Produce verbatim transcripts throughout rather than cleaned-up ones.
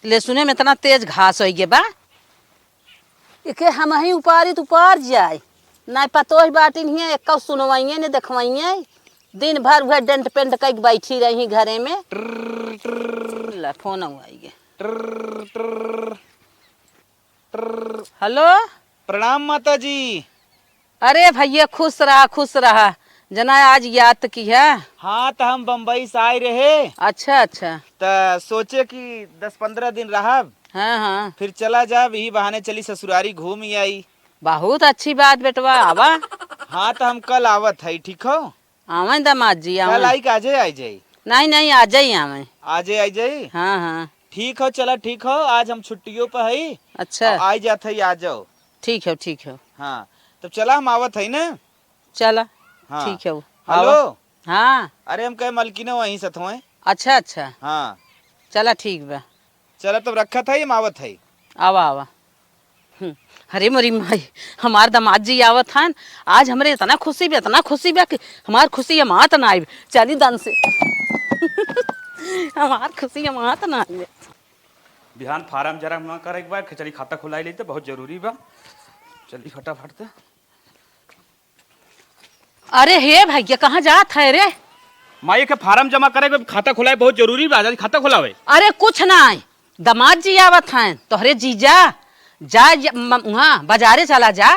ले सुने में इतना तेज घास होइ गे बा। एके हमहीं उपारी त उपार जाए। नाहीं पतोह बाटिन हियाँ, एक्कउ सुनवइये न देखवइये। दिन भर उहे डेंट पेंट कइके बैठी रही घरे में। ले, फोन आइ गे। हेलो। प्रणाम माता जी। अरे भइया, खुश रहा, खुश रहा। जना आज याद किहा। हाँ, त हम बम्बई से आए रहे। अच्छा, अच्छा। त सोचे कि दस पन्द्रह दिन रहब। हाँ, हाँ। फिर चला जाब, इही बहाने चली ससुरारी घूम ही आई। बहुत अच्छी बात बेटवा, आवा। हाँ, त हम कल आवत हई, ठीक हो? आवइ दामाद जी, आवइ। कल आई कि आजे आई जाई? नाहीं, नाहीं, आजइ आवइ। आजे आई जाई? हाँ, हाँ। ठीक हो, चला ठीक हो, आज हम छुट्टियों पे हई। अच्छा। आ-, आई जात हई, आ जाओ। ठीक हो, ठीक हो। हाँ, तब चला हम आवत हई ना। चला। हाँ। ठीक हो। हेलो। आवा। हाँ। अरे हम कहे मलकिनो वहीं से थोए। अच्छा, अच्छा। हाँ। चला ठीक बा। चला तब रखत हई, हम आवत हई। आवा, आवा। हम्म, अरे मोरी माई, हमार दामाद जी आवत हन। आज हमरे इतना खुशी बा, इतना खुशी बा कि हमार खुशी अमात ना आइब। चली दन से। हमार खुशी अमात ना आइब। बिहान फारम जमा करे के बा, चली खाता खुलाइ लेई त बहुत जरूरी बा। चली फटाफट त। अरे हे भइया, कहाँ जात है रे? माई, एके फारम जमा करे के, खाता खोलाए बहुत जरूरी बा, जल्दी खाता खोलावे। अरे कुछ नाहीं, दामाद जी आवत हैं, तोहरे जीजा, जा, जा, म-, उहाँ बाजारे चला जा,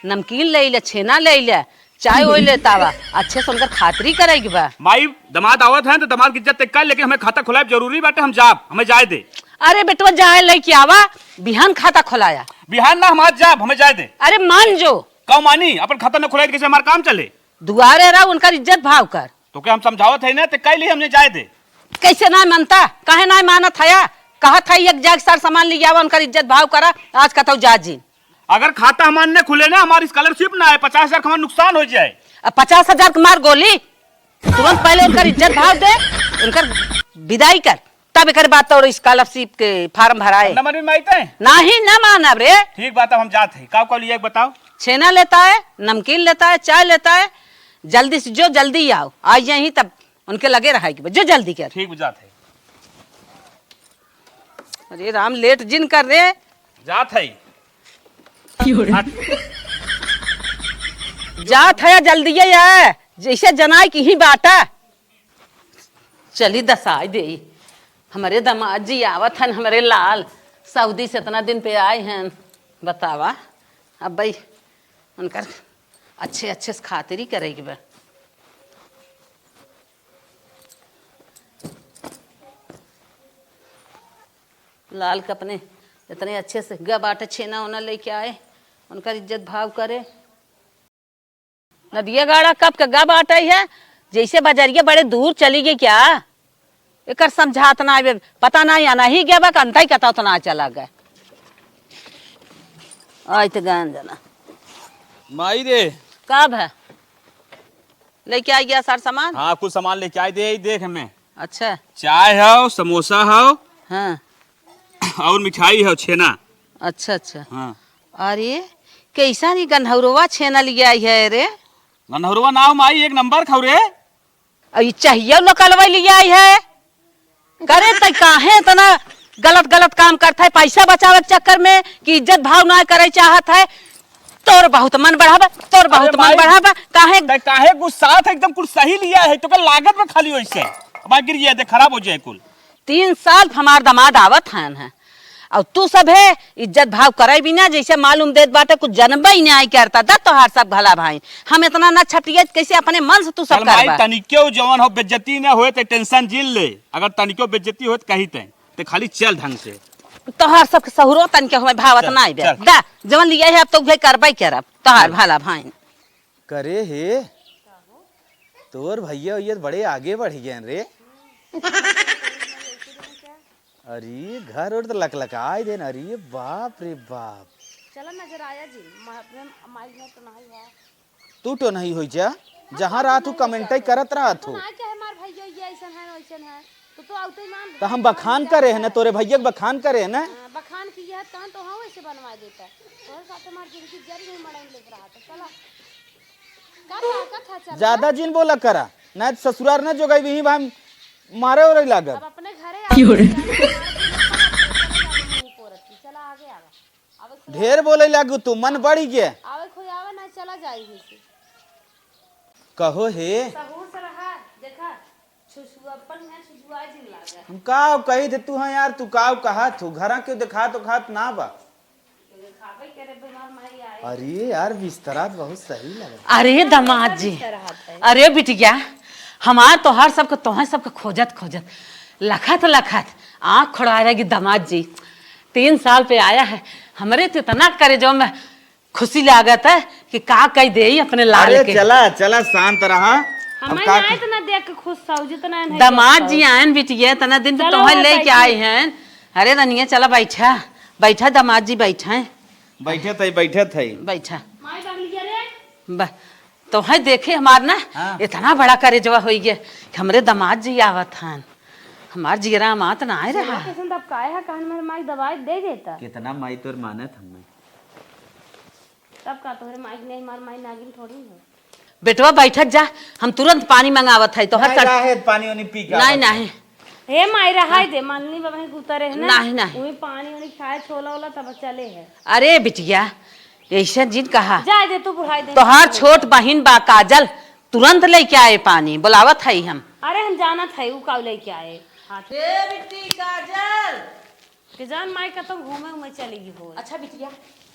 नमकीन लेइ ले, छेना लेइ ले, चाय ओय लेत आवा, अच्छे से उनकर खातिरी करे के बा। माई, दामाद आवत हैं त दामाद की इज्जत तक कर, लेकिन हमें खाता खोलाए जरूरी बाटे, हम जाब, हमें जाए दे। अरे बेटवा, जाए लेके आवा, बिहान खाता खोलाया। बिहान ना, हम आज जाब, हमें जाए दे। अरे मान जो। का मानी? अपन खाता न खुलाई त कइसे हमार काम चले? दुआरे रह, उनकर इज्जत भाव कर। तोके हम समझावत है ना, त कह ली हमने जाए दे। कइसे नाहीं मानता? काहे नाहीं मानत हया? कहत है एक जाग सार सामान लियावा, उनकर इज्जत भाव करा, आज कतौ जा जिन। अगर खाता हमार न खुले ना, हमार scholarship ना आए, पचास हजार क हमार नुकसान होइ जाए। अब पचास हजार क मार गोली, तुरंत पहले उनकर इज्जत भाव दे, उनकर विदाई कर। तब एकर बाद तोर scholarship के फारम भराए। नंबर भी माइते? नाहीं, ना मानब रे। ठीक बात, अब हम जात है। का का लिया एक बताओ। छेना लेता है, नमकीन लेता है, चाय लेता है। जल्दी से जो, जल्दी आओ। आ जाही तब उनके लगे रहा के बा। जो जल्दी कर। ठीक, जात है। अरे राम, लेट जिन कर रे। जात है। हट। जात है, जल्दी है, जैसे जनाई की ही बाटा। चली दसाई देई। हमरे दामाद जी आवत हन, हमरे लाल, सऊदी से इतना दिन पे आए हैं। बतावा, अब भाई उनकर अच्छे, अच्छे से खातिरी करे के बा। लाल के अपने इतने अच्छे से ग बाटे छेना ओना लेके आए, उनकर इज्जत भाव करे। नदिया गाड़ा कब के गा बाटइ है, जैसे बजरिया बड़े दूर चली गई क्या? एकर समझात ना आवे, पता ना या नहीं गया बा, कंधा ही कतौ तो ना चला गए। आइ त गान जना। माई रे। का भा? लेके आइ गया सार सामान? हाँ, कुल सामान लेके आइ दे, ई देख हमें। अच्छा। चाय हौ, समोसा हौ। हाँ। और मिठाई हौ, छेना। अच्छा, अच्छा। हाँ। अरे, कैसा नहीं गन्हौरवा छेना लिया है रे? गन्हौरवा नाव माई एक नंबर खौ रे। अ, ई चाहिए नकलवा लिया है। करे तै काहे इतना गलत, गलत काम करत है, पैसा बचावे के चक्कर में कि इज्जत भाव ना करे चाहत है? तोर बहुत मन बढ़ावा, तोर अरे बहुत मन माई, बढ़ावा, काहे? तै काहे गुस्सात है? एकदम कुल सही लिया है, तोके लागत में खाली वैसे। अब आखिर ये दे, खराब हो जाए कुल। तीन साल हमार दामाद आवत हन है, और तू सब है इज्जत भाव करे बिना, जैसे मालूम देत बाटे कुछ जनबे ही नहीं करता। दा तोहार सब भला भाई, हम इतना ना छटियत, कैसे अपने मन से तू सब चल माई, करबा? तनिक्यो जवन हो बेइज्जती ना होए ते tension जिन ले, अगर तनिक्यो बेइज्जती होए त कही ते, ते खाली चल ढंग से। तोहार सब के सहुरो तनिक्यो हमें भावत चल, ना आइबे। चल। दा, जवन लिया है अब तो उहे करबे करब, तोहार चल। भला भाई। करे हे, तोर भैया, भैया तो बड़े आगे बढ़ गए रे। अरे, घर ओर तो लकलकाए देन। अरे, बाप रे बाप। चला नजर आया जी, म-, अपने माइल में तो नहीं है। तू तो नहीं होई जा, जहाँ रहा तू comment ही करत रहा तू। ना कहे हमार भैया ये ऐसन है, वैसन है। तो, तो आउते मान तो हम बखान करे हैं ना, तोरे भैया के बखान करे हैं ना। हाँ, बखान की यह तहन तो हाँ वैसे बनवा देता। तोरे साथ हमार जिंदगी जरी नहीं मड़ाई लेत रहा। तो चला। का था, का था, चला। ज्यादा जिन बोला करा, ना तो ससुरार ना जोगाई भी भाई मारे ओरे लागब। अब अपने घरे आ। ढेर बोले लागू तू, मन बढ़ी गे। आवे कोई आवे ना, चला जाई ही से। कहो हे। सहूर से रहा, देखा, छुछुआपन है, छुछुआ जिन लागे। हम का कही थे तू, हाँ यार, तू का कहा थू, घरा क्यों देखा तो खात ना बा। अरे यार, बिस्तरा तो बहुत सही लगा। अरे दामाद जी, अरे बिटिया, हमार तोहार सबके, तोहे सबके खोजत खोजत लखत लखत आँख खोड़ा रहेगी दामाद जी। तीन साल पे आया है, हमरे तो इतना करेजो में खुशी लागत है कि का कह दे अपने लाल अरे के। चला चला, शांत रहा। अब हमें का ना कर- इतना देख के खुश था जितना इन्हें दामाद जी आयन बिटिया, इतना दिन पे चलो, तोहे लेके आए हैं। अरे रनिया, चला बैठा, बैठा दामाद जी, बैठा। बैठे थे, बैठे थे। बैठा। माई डाल लिया रे। ब-, तोहे देखे हमार ना, हाँ। इतना बड़ा करेजवा होई गया कि हमरे दामाद जी आवत हन। हमार जियरा मात ना आए रहा। कैसन तब काहे है, कहन मेरे माई दवाई दे देता। कितना माई तोर मानत हमें। तब का तोहरे माई के नहीं, हमार माई नागिन थोड़ी है। बेटवा बैठत जा, हम तुरंत पानी मंगावत है। तोहर नहीं, कर- रहे, पानी वानी पी के नहीं, आवत है। नहीं। हे माई, रहाई दे, माननी बाबा ही उतरे है ना। नहीं, नहीं। वही पानी वानी खाए, छोला ओला तब चले है। अरे बिटिया, ऐसे जिन कहा। जाए दे तू, बुढ़ाई दे। तोहार छोट बहिन बा काजल, तुरंत लेके आए पानी, बुलावत है हम। अरे हम जानत है, ऊ का लेके आए। हाँ। ए बिट्टी काजल। के जान माई कतौ घूमे उमे चली गई हो। अच्छा बिटिया,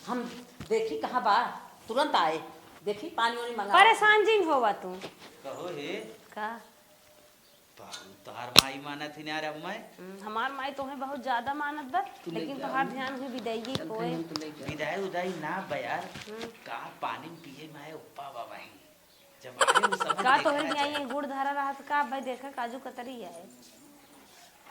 हम देखी कहाँ बा, तुरंत आए। देखी पानी वानी मंगा। परेशान जिन होवा तू। कहो हे। का? बाबू, तोहार माई मानत ही ना रे अम्मा। हम्म, हमार माई तोहे बहुत ज्यादा मानत बा, लेकिन तोहार ध्यान हुई विदाई की कोई। विदाई उदाई ना बा यार। हम्म। का पानी पिए माए उपा बा बहिन। जब आए वो समझ का देखा तोहरे ना दिया जाए। ये गुड़ धरा रहा तो का भाई देखा काजू कतरी है।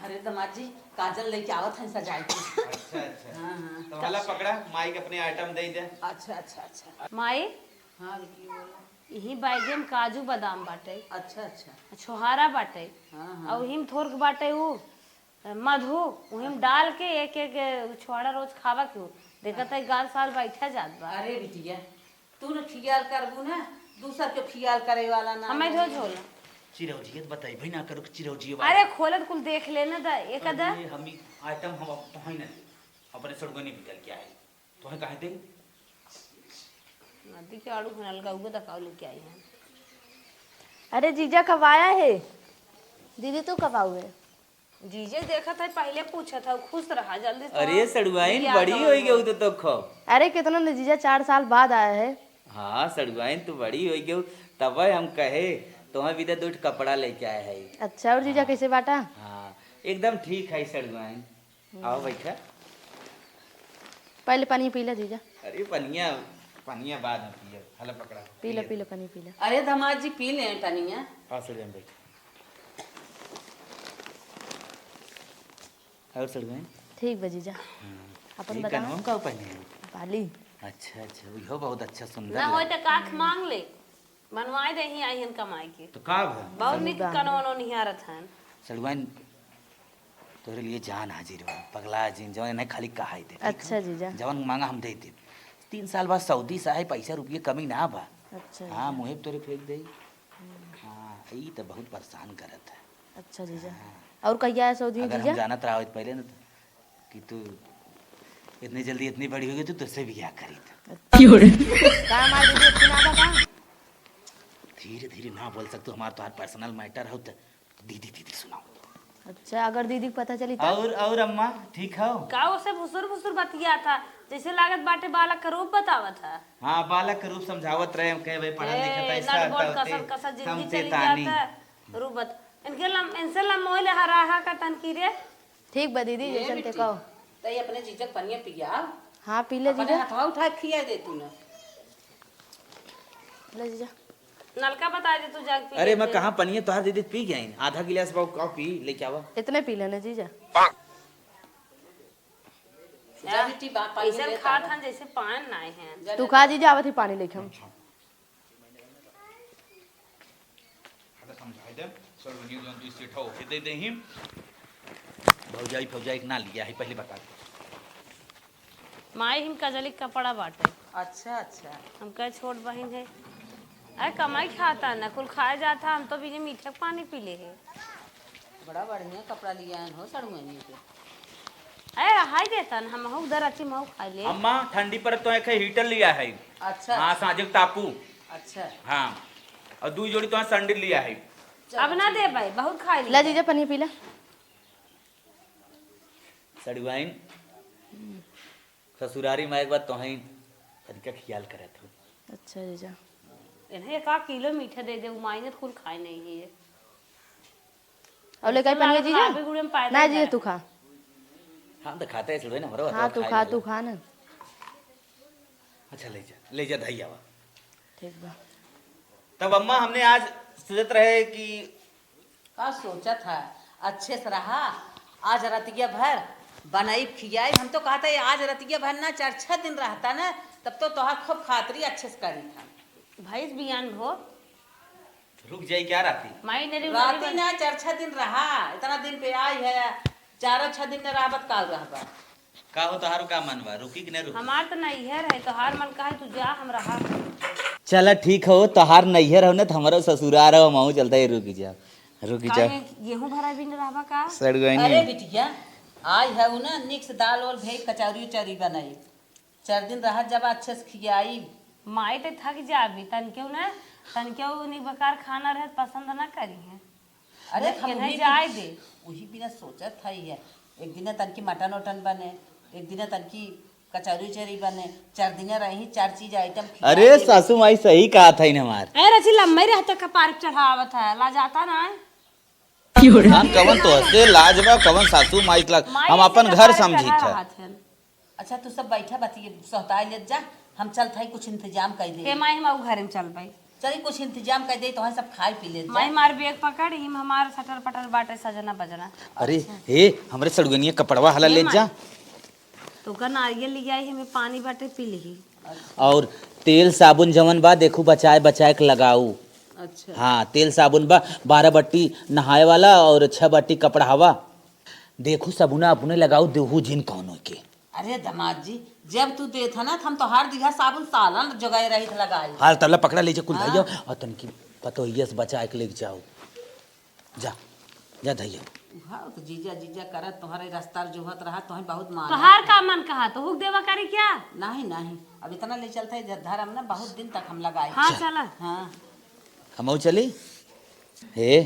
अरे दामाद जी, काजल लेके आवत हैं सजाए के। अच्छा, अच्छा। हाँ, हाँ। तो वाला पकड़ा, माई के अपने आइटम दे दे। अच्छा, अच्छा, अच्छा। माई, हाँ, बिटिया बोला। यही बैगे में काजू बादाम बाटे। अच्छा, अच्छा। छोहारा बाटे। हाँ, हाँ। और वही में थोरक बाटे उ, मधु, वही में डाल के एक एक छोहारा रोज खावा के हो। देखत है गाल साल बैठा जात बा। अरे बिटिया, तू न खियाल करबू ना, दूसर के खियाल करे वाला ना हमें रहे। झो झोला। चिरौजियत बताई भाई ना करू कि चिरौजिये वाला। अरे खोलत कुल देख लेना दा, एक दा। अरे हम ई आइटम हम अब तोहई ना ले, अपने सड़गनी निकल के आए। तोहे काहे दे? नदी के आड़ू हनल गउगे दा काऊ लेके आई हैं। अरे जीजा कब आया है? दीदी तू कब आऊ है? जीजे देखत है, पहिले पूछत है, खुश रहा, जल्दी से अरे, सड़ुआइन बियाह बड़ी कब होई गई होई? तो, तो खो। अरे, कितना न जीजा, चार साल बाद आया है। हाँ, सड़ुआइन तू बड़ी होई गई, तब हम कहे, तोहे भी दे दो ठो कपड़ा लेके आए है। अच्छा, और जीजा हाँ। कैसे बाटा? हाँ, एकदम ठीक है सड़ुआइन। हम्म। आओ बैठा। पहिले पनिया पी ला जीजा। अरे पनिया, पनिया बाद में पियो। हला पकड़ा। पी ला, पियो। पी ला, पनिया पी ला। अरे दामाद जी पी ले पनिया। आओ सड़ुआइन बैठ। और सड़ुआइन? ठीक बा जीजा। हाँ। अपन ये बताओ। कनवा में का पहने हैं? बाली। अच्छा, अच्छा, इहो बहुत अच्छा, सुंदर ना होय लगे। त काख मांग ले, बनवाए दे ही आई हन कमाई के। तो का भा? बहुत निक कनवा निहारत हन। सड़ुआइन, तोरे लिए जान हाजिर बा, पगला जिन, जवन इन्हें खाली कहाई दे, ठीक अच्छा है? जीजा। जवन मांगा हम दे देब। तीन साल बाद सऊदी से आए, पैसा रुपये कमी ना बा। अच्छा हाँ, जीजा। मुँहे पे तोरे फेंक दे। हाँ, ई तो बहुत परेशान करत है। अच्छा जीजा। हाँ। और कहिया है सऊदी अगर हम जीजा? जानत रहा होत पहले ना तो, कि तू इतनी जल्दी इतनी बड़ी हो गई, तो तुझसे बियाह करीत। अच्छा। का हमार दीदी इतनी ना बा का? धीरे धीरे ना बोल सकतू, हमार तोहार पर्सनल मैटर हो तो दीदी दीदी सुनाओ। अच्छा, अगर दीदी के पता चली तो? और, और अम्मा ठीक हो? का ओसे भुसुर भुसुर बतिया था, जैसे लागत बाटे बालक का रूप बतावत है। हाँ, बालक का रूप समझावत रहे, हम कहे भाई पढ़ल ए, लिखल था, ऐसा नट बोल्ट होते, कसर कसर हम जिंदगी चली चेतानी। जाता है, रूप बत-, इनके लम-, इनसे लमोए ले हराहा का तनकी रे। ठीक बा दीदी, ए जैसन ते बिट्टी, कहो। तई अपने जीजा के पनिया पिया। हाँ, पी ले अपने जीजा। हथवा उठा के खिया दे तू ना। ले जीजा। नलका बता दे तू जाके पी अरे, ले मैं दे। कहाँ पनिया तोहार दीदी पी गई, आधा गिलास बाबू का पी, लेके आवा। इतने पी लेना जीजा। जा बिट्टी, बा-, पानी ऐसन लेके खात आवा। हन जैसे पान नाय हैं। जा तू लेके खा आवा। जीजा, आवत ही पानी लेके हम। अच्छा। अरे समझाई दे, सड़ुआइन जौन तू सेठा होके दे दे ही। भौजाई, भौजाई के ना लिया है, पहले बता दे। माई, हम कजली के कपड़ा बाटे। अच्छा, अच्छा। हम कहे छोट बहिन है। अरे कमाई खाता ना, कुल खाए जाता, हम तो बिना मीठा के पानी पी ले है। बड़ा बढ़िया कपड़ा लिया है हो सड़ुआइन के। अरे, रहाई देतन, हमहू दर अची महू खाई ले। अम्मा, ठंडी पर तो एक heater लिया है। अच्छा। हाँ, साँझे के तापू। अच्छा। हाँ, और दुइ जोड़ी तो सैंडल लिया है। अब ना देबै, बहुत खाई ले। ला जीजा, पनिया पी ला। सड़ुआइन, ससुरारी में एक बार तोहई तनिका खियाल करत हो। अच्छा जीजा। इन्हें एक आध किलो मीठा दे दे, उ माई ने तो कुल खाए नहीं है। और लेके आई पनिया जीजा? अभी गुड़े में पैदा ना ही जीजा, भरा। तू खा। हम तो खाते हैं, इसलिए ना, हमारा हाँ, तो तू खाए खा, नहीं तू हो। खा ना। अच्छा, ले जा, ले जा, धई आवा। ठीक बा। तब अम्मा, हमने आज सोचत रहे कि का सोचत है? अच्छे से रहा, आज रतिया भर बनाई खियाई। हम तो कहता है आज रतिया भर ना, चार छह दिन रहता ना, तब तो तोहार खूब खातरी अच्छे से करी था। भैंस बियान भो। रुक जाई क्या राती? माई ने रे राती ना, चार छह दिन रहा, इतना दिन पे आई है, चारों छह दिन न रहबत काल रहबा। का हो, तोहारो का मन बा, रुकी कि नहीं रुकी? हमार तो नैहर है, तोहार मन का है, तू जा, हम रहा। चला ठीक हो, तोहार नैहर हो ना, तो हमारा ससुरार हो, हम चलता है, रुकी जा, रुकी जा। काहे, गेहूं भरा बिन रहबा का? सड़ गई अरे नहीं। बिटिया, आई है उ ना, निक से दाल ओल भेज, कचौरी उचौरी बनाई, चार दिन रहत जब अच्छे से खियाई। माई ते थक जाबी, तन क्यों ना, तन क्यों नहीं बेकार खाना रहे, पसंद ना करी है। अरे, देख हम के ना उही जाए बिन-, दे। उही बिना सोचत हई है। एक दिना तनकी मटन उटन बने, एक दिना तनकी कचौरी उचौरी बने, चार दिना रही, चार चीज item खिया अरे, दे। सासू माई सही कहा था इन हमार। अरे, रची लम्बई रहता कपार पे चढ़ावत है, ला जाता ना है। हम कवन तो हंसे लाज बा, कवन सासू माई के लाज, माई हम ऐसे अपन कपार घर पे समझी चढ़ा था। रहत है। अच्छा, तू सब बैठा, बतिये सोहताए लेत जा, हम चलत हई, कुछ इंतजाम कर दे। हे माई, हम आऊ घरे में चलबै। चली, कुछ इंतजाम कर दे, तोहन सब खाए पी लेत जा। माई, हमार बैग पकड़, इम हमार सटर पटर बाटे, सजना बजना। अरे, अच्छा। हे, हमरे सड़ुगनिया कपड़वा हला हे लेत माई। जा। तो का नारियल ले आई, हमें पानी बाटे, पी लिही। अच्छा। और तेल साबुन जवन बा, देखू, बचाए बचाए के लगाऊ। अच्छा। हाँ, तेल साबुन बा, बारह बट्टी नहाए वाला और छह बट्टी कपड़ा हवा। देखू, सबुना अपने लगाऊ, देहू जिन कौनो के। अरे दामाद जी, जब तू देत ह ना, त हम तोहार दिहा साबुन सालन जोगाए रहित लगाई। हाल तबला पकड़ा ले जे कुल हाँ। धइयो, और तनकी पतोहिया से बचा के लेके जाओ। जा, जा धइयो। उहा तो जीजा, जीजा करत तोहरे रस्ता जोहत रहा, तोहे बहुत मान तोहार है। का मन कहा, तो हुक देवा करी क्या? नहीं, नहीं, अब इतना ले चलते ध-, धरम ना, बहुत दिन तक हम लगाई। हाँ, चल। चला। हाँ। हमहू चली? हे,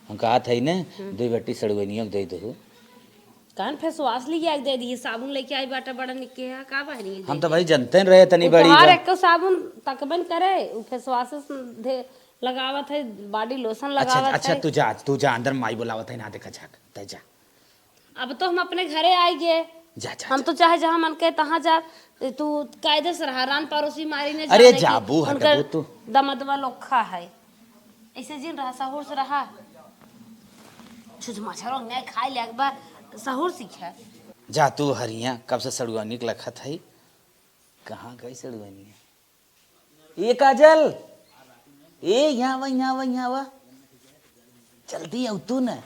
हम कहत हई ने, हम्म। दुई बट्टी सड़ुआइनियो के दे दहु। कान फेसवास लिया के दे दिए, साबुन लेके आई बाटा बड़ा निके है, का बहनी हम तो भाई जनते न रहे तनी बड़ी तोहार बा। एको साबुन तकबन करे, उ फेसवास से धे-, लगावत है, body lotion अच्छा, लगावत अच्छा, है। तू जा, तू जा, अंदर माई बुलावत है, ना देखा झाक, तै जा। अब तो हम अपने घरे आई गए। जा, जा, हम जा। तो चाहे जहाँ मन के तहाँ जा, तू कायदे से रहा, रान पड़ोसी मारी ने अरे जाने की जाबू, उनकर हटबू तू। दमदवा लोखा है। ऐसे जिन रहा, सहूर से रहा। छुछ मच्छरों ने खाए ले एक बार सहूर सीखे। जा तू हरिया, कब से सड़ुआनी के लखत है? कहाँ गई सड़ुआनी? ए काजल, ए यहाँ आवा, यहाँ आवा, यहाँ आवा, जल्दी आऊ तू न।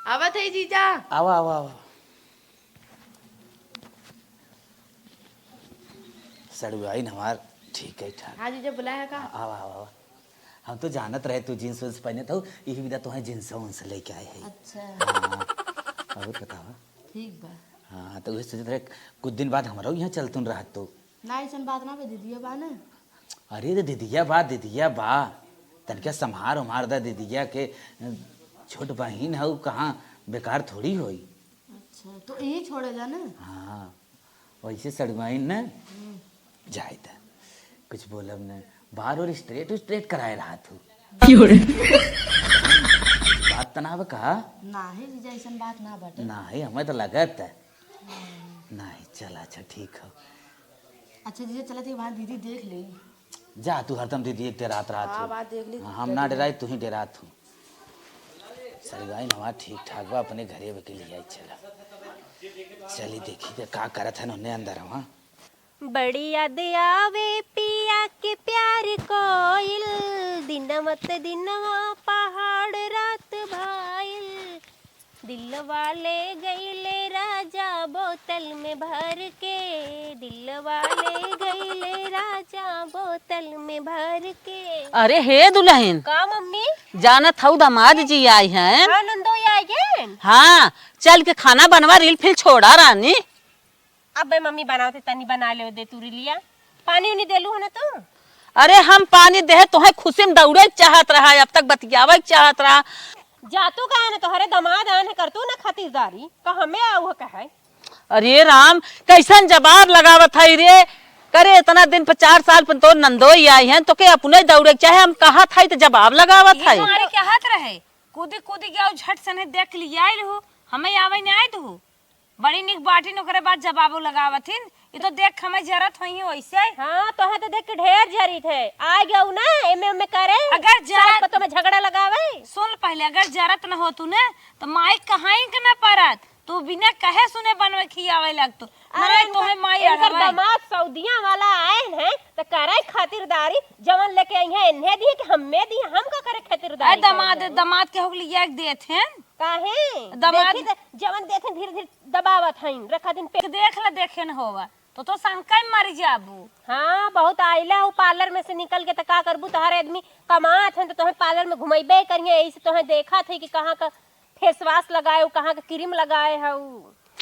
आवत है जीजा। आवा, आवा, आवा। सड़ुआइन हमार ठीक है ठाक। हाँ जीजा, बुलाया का? आवा, आवा, आवा। हम तो जानत रहे तू jeans उन्स पहनत हो, यही विधा तुम्हें jeans उन्स लेके आए हैं। अच्छा। हाँ, और बतावा? ठीक बा। हाँ, तो उहे सोचत रहे, कुछ दिन बाद हमरो यहाँ चलतुन रहत तो। ना, ऐसन बात ना बे, दीदिया बा ना। अरे, तो दीदिया बा, दीदिया बा। तनके सम्हार उम्हार दा दीदिया के, छोट बहिन हऊ, कहाँ बेकार थोड़ी होई। अच्छा, तो यही छोड़े जा ना? हाँ, वैसे सड़ुआइन ना, हम्म। जाए दा। कुछ बोलब ना, बार और straight, straight कराए रहा तू। क्यों रे? बात त ना बा का? नाही जीजा, ऐसन बात ना बाटे। नाही, हमें तो लगत है। हम्म। नाही, चल अच्छा, ठीक हो। अच्छा जीजा, चलत ही वहाँ दीदी देख ले। जा, तू हरदम दीदी एक डेरात रहत हाँ, हो। बात देख ली, हाँ, हम देख ना ली। डेराई, तू ही डेरात हो। सड़ुआइन हमार ठीक ठाक बा, अपने घरे बके लिए आई, चला। चली देखी के का करत है उन्हें अंदर, हाँ। बड़ी याद आवे पिया के प्यार कोइल, दिनवा त दिनवा पहाड़ रात भाइल, दिलवा ले गईले राजा बोतल में भर के दिलवा ले गईले राजा, बोतल में भर के। अरे हे दुलहिन, का मम्मी? जानत हऊ दमाद जी आई हैं। हाँ, नंदोई आई गए। हाँ, चल के खाना बनवा, रील फिल छोड़ा रानी। अबे मम्मी बनावत है, तनी बना लेवे दे तू रीलिया। पानी उनी देलू है ना तू? अरे हम पानी देहे, तोहे खुशी में दौड़े के चाहत रहा, अब तक बतियावे के चाहत रहा। जा तू कहे ना, तोहरे दमाद आन है, कर तू ना खातिरदारी, का हमें आऊ है कहे? अरे राम, कैसन जवाब लगावत है रे? करे इतना दिन पर, चार साल पर तोर नंदोई आई हैं, तोके अपने दौड़े के चाहे, हम कहत है तो जवाब लगावत ये है। तुम्हारे कहत रहे, कूदी कूदी गया झट से नहीं देख लिया आइल हो, हमें आवे नहीं आए तू। बड़ी निक बाटिन, ओकरे बाद जवाबो लगावत हिन। ई तो देख हमें जरत होई ही वैसे। हाँ, तोहे तो देख के ढेर जरित है। आ गया ना, एमे, एमे करे। अगर जरत सास पतोह में झगड़ा लगावे। सुन पहले, अगर जरत न होतू ने, तो माई कहाई के न परत। तू बिना कहे सुने बनवे खियावे लगतू। अरे मरे इनकर, तोहे माई इनकर अड़ावे। दमाद सऊदिया वाला आए हैं, तो करे खातिरदारी, जवन लेके आई हैं, इन्हें दिए कि हमें दिए, हम का करे खातिरदारी अरे दमाद, करे जाए? दमाद के होक लिया के देत हैं। काहे? दमाद देखी त, जवन देत हैं, धीरे-धीरे दबावत हईन, रखा दिन पे। देख ले, देखे न होवा, तो, तो शंका में मर जाबू। हाँ, बहुत आइला हो पार्लर में से निकल के, त का करबू? तोहरे आदमी कमात हैं, तो तोहे पार्लर में घुमैबे करिए, यही से तोहे देखत है कि कहाँ का फेस वाश लगाए हो, कहाँ का क्रीम लगाए हो।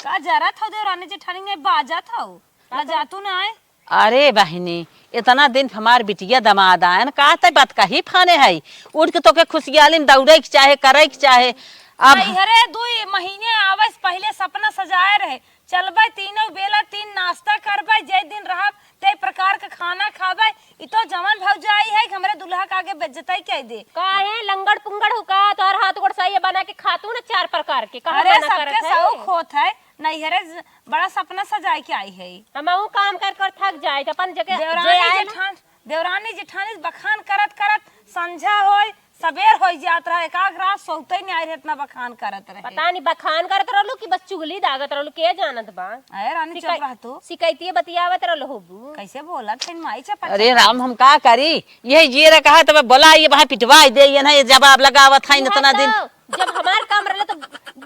का जरत हो देवरानी जेठानी, बाजत हो, का लजातू ना आए? अरे बहिनी, इतना दिन पे हमार बिटिया दमाद आयन, का तै बात कही फाने है? उठ के तोके खुशियाली में दौड़े के चाहे, करे के चाहे। अब नैहरे दुई महीने आवे से पहिले सपना सजाए रहे, चलबै तीनों बेला तीन नाश्ता करबै, जै दिन रहब तै प्रकार के खाना खाबै। ई तो जवन भौजाई है कि हमरे दुल्हा के आगे बेइज्जती कह दे। काहे लंगड़ पुंगड़ हो का? तोहर हाथ गोड़ सही है, बना के खातू ना चार प्रकार के। कहाँ अरे मना करत सबके है? शौक होत है, नैहरे ज-, बड़ा सपना सजाए के आई है। हमहू काम कर कर थक जाए, तो अपन जगह देवरानी जे आए ना। जेठान-, देवरानी जेठानी बखान करत करत संझा होई, सबेर होई जात रहे, एक आध रात सोते नहीं आए रहे, इतना बखान करत रहे। पता नहीं बखान करत रहलू कि बस चुगली दागत रहलू, के जानत बा। अरे रानी, चुप शिकाय-, रह तू। शिकायतिये बतियावत रहलू होबू। कैसे बोलत है माई चपट अरे चपट। राम, हम का करी? ये ये रे कहा तब बोला, ये वहाँ पिटवा दे, ये ना, ये जवाब लगावत है इतना दिन। तो जब हमार काम रहला तो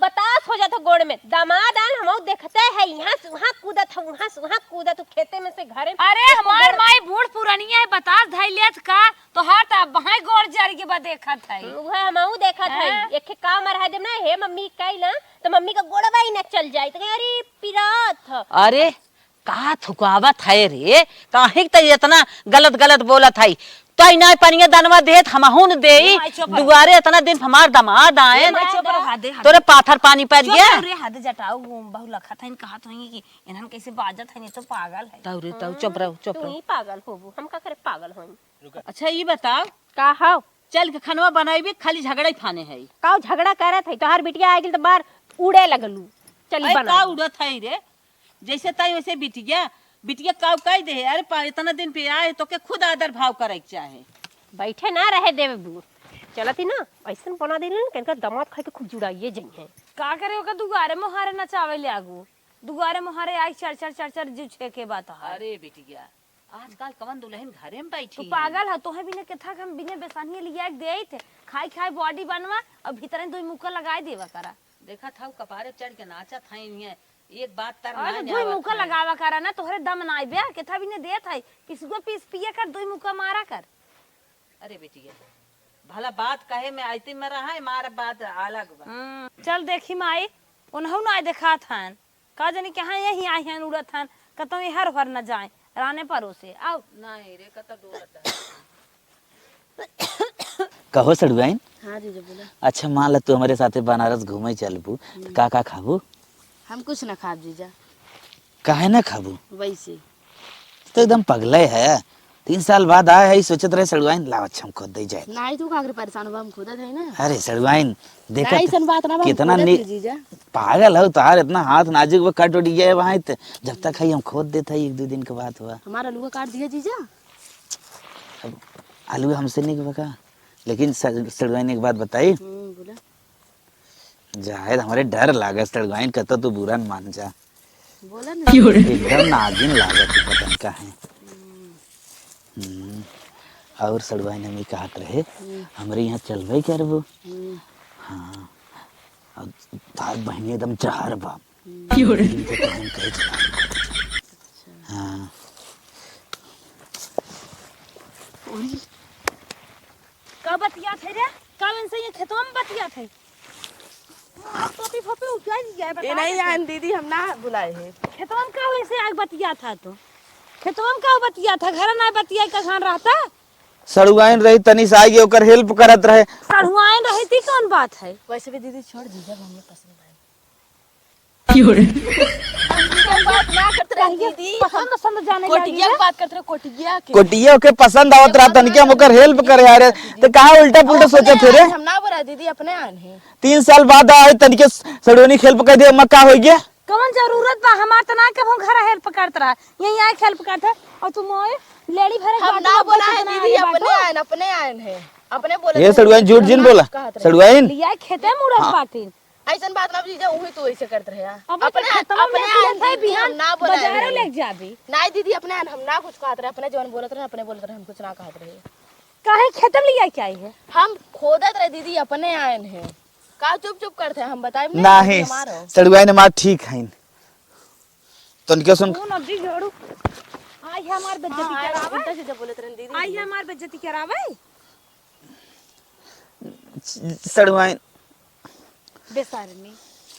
बतास हो जात हो गोड़ में। दामाद आन हमहू देखते है, यहाँ से वहाँ कूदत हो, वहाँ से वहाँ कूदत हो, खेते में से घरे में। अरे हमार माई बूढ़ पुरनिया है, बतास धई लेत का? तोहार त अबहीं गोड़ जरि के बा देखत है। उहे हमहू देखत है। हाँ। एक काम रह देब ना, हे मम्मी कही ना, तो मम्मी का गोड़वा ही ना चल जाई। तो कहे, "अरे, पिरात ह।" अरे, का थुकावत है रे? काहे त इतना गलत गलत बोलत है? तो ही ना पनिया दनवा देत, हमहू न देई। माई चुप रह। दुआरे इतना दिन हमार दमाद आए। माई चुप रह, हदे, हदे। तोरे पाथर पानी पर चुप गया। रह रे, हदे जटाऊ, बहु लखत है, कहत है कि इन्हन कैसे बाजत है, ये तो पागल है। ताऊ रे, ताऊ, चुप रहो, चुप तू रहो। ही पागल होबू, हम का करे पागल होई? अच्छा, ई बताओ, का हौ? चल के खनवा बनाइबे, खाली झगड़ा ही फाने है। काऊ झगड़ा करत है? तोहार बिटिया आ गेल त बार उड़े लगलू। चली अरे, बनाई। का उड़त है रे? जैसे ताई वैसे बिटिया, बिटिया काऊ कह दे। अरे पा, इतना दिन पे आए, तो के खुद आदर भाव करे के चाहे। बैठे ना रहे देवे बू। चलत ही ना, ऐसन बना दे ना, कि इनका दामाद खाए के खूब जुड़ाइए जइहें। का करे, ओकर दुआरे मोहारे नचावे ले आगू। दुआरे मोहारे आई चर चर चर चर जीव छेके बात है। अरे बिटिया, आजकल कवन दुल्हन घरे में बैठी तू है? पागल है, तोहे बिना केथा के हम बिना बेसानिए लिया के देई थे। खाई खाई बॉडी बनवा और भीतरे दुई मुक्का लगाए देवा करा। देखत हऊ कपारे चढ़ के नाचत है इन्हें। एक बात तर और ना दुई मुक्का लगावा करा ना, तोहरे दम ना आइबे, केथा बिना देत है। पिसुआ पीस पिए कर, दुई मुक्का मारा कर। अरे बेटिया, भला बात कहे में आइते में रहा है, मार बात अलग बा। हम्म, चल देखी माई, उन्हों ना देखात हन। का जानी कहाँ यही आई हैं उड़त हन, कतौ ये हर हर न जाए, राने परोसे, आओ। नहीं रे, कतौ डोलत है। कहो सड़ुआइन। हाँ जीजा, बोला। अच्छा, मान ला तू हमरे साथे बनारस घूमे चलबू, तो हम्म। का का खाबू? हम कुछ ना खाब जीजा। काहे ना खाबू? वैसे। तो एकदम पगले है। तीन साल बाद आए है, सोचत रहे सड़ुआइन, लाओ अच्छा हम खोद दे जाए। नहीं, तू का करे परेशान हुआ, हम खोदत है ना। अरे सड़ुआइन, देखा नहीं, तो ऐसन बात ना बा, हम कितना खोदत नि-, है जीजा। पागल हो, तोहार इतना हाथ नाजुक बा, कट उट गया है वहाँ, तो जब तक है हम खोद देत है, एक दो दिन के बात हुआ। हमारा आलूआ काट दिया जीजा। अब आलूआ हमसे नहीं बका, लेकिन सड़-, सड़ुआइन एक बात बताई। हम्म, बोला। जाहिर हमरे डर लागत, सड़ुआइन, कतो तू बुरा न मान जा। बोला ना। एकदम नागिन लागत है, पता न काहे। हम्म। और सड़ुआइन हम ई कहत रहे, हम्म। हमरे यहाँ चलबे करबो? हम्म। हाँ। अब तार बहिनी एकदम जहर बा। हम्म। क्यों रे? इनके तो हम कहे चला। हाँ। का बतियात है रे? का इनसे ये खेतवा में बतियात है? टोपी फोपी उठाई दिया है, ए, बता नहीं दे। आन दीदी, हम ना बुलाए हैं। खेतवा में का वैसे आग बतियात है तो? खेतवा में का बतियात है? घर ना बतिया का खान रहता? सड़ुआइन रही, तनी सा आइगे ओकर help करत रहे। सड़ुआइन रही थी, कौन बात है? वैसे भी दीदी छोड़ दी, जब हमें पसंद आए। क्यों रे? बात ना करते रहे दीदी। पसंद, पसंद जाने कोटिया लगी है। बात करते रहे, कोटिया के। कोटिया के पसंद आवत रहा, तनिके हम ओकर help करे आ रहे। तो कहाँ उल्टा पुल्टा सोचत है रे? हम ना बोला दीदी, अपने आन है। तीन साल बाद आए, तनिके सड़ुआइन help कर दे, अम्मा का हो गया? कौन जरूरत बा हमार, तना के हम घर help करत रहा, यही आए help करत है। और तुम आए लेडी भरे हम बाटू, ना अब बोला है कितना दीदी, आए अपने बाटू। आन, अपने आन है, अपने बोले ये थे, सड़ुआइन झूठ जिन हम ना बोला, कहत रहे। सड़ुआइन। लिया खेते मुरत हाँ। बाटिन। ऐसन बात ना जीजा, उही तू ऐसे करत रहे। अब अपने, खेतवा में अपने आन है, दीदी, बिहान हम ना बोला बाजारे है। लेके जाबी। नहीं दीदी, अपने आन हम ना कुछ कहत रहे, अपने जवन बोलत रहे, अपने बोलत रहे, हम कुछ ना कहत रहे। काहे खेतम लिया के आई है? हम खोदत रहे दीदी, अपने आन है। का चुप चुप करत है, हम बताइब नहीं, नहीं, हमारो। सड़ुआइन हमार ठीक है। तनिके सुन। तू नदी जोड़ू। आई है हमार बेइज्जती हाँ, करावे। उल्टा सीधा बोलत रहन दीदी। आई है हमार बेइज्जती करावे। सड़ुआइन। बेशर्मी।